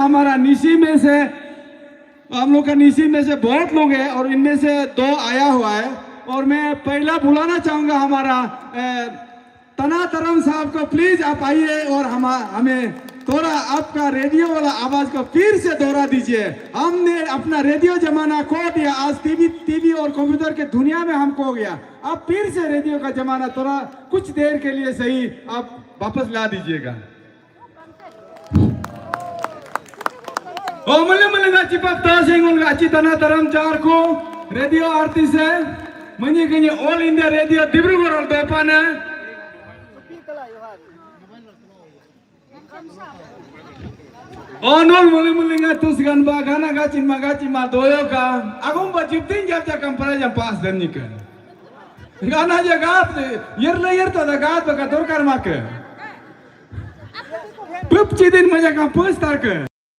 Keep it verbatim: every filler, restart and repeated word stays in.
हमारा निशी में से, हम लोग का निशी में से बहुत लोग हैं और इनमें से दो आया हुआ है। और मैं पहला बुलाना चाहूँगा हमारा, अ, तना तरम साहब को। प्लीज आप आइए और हम, हमें थोड़ा आपका रेडियो वाला आवाज़ को फिर से दोहरा दीजिए। हमने अपना रेडियो ज़माना खो दिया, आज टीवी, टीवी और कंप्यूटर के दुनिया में हम खो गया। आप फिर से रेडियो का ज़माना थोड़ा कुछ देर के लिए सही आप वापस ला दीजिएगा। O muli muli ngaci pakta singul ngaci तना तरम चार को रेडियो आरती से, mani kini All India Radio Dibrugarh और दोपाने। O nul muli muli ngatus gan ba गाना gacin ma gacin ma doyo ka. Agum ba jibdin jab jakam para jam pas dan nika. गाना ja gat, yer le yer ta da gat ba ka dorkar ma ke. Pup cidin ma jakam pas tar ke.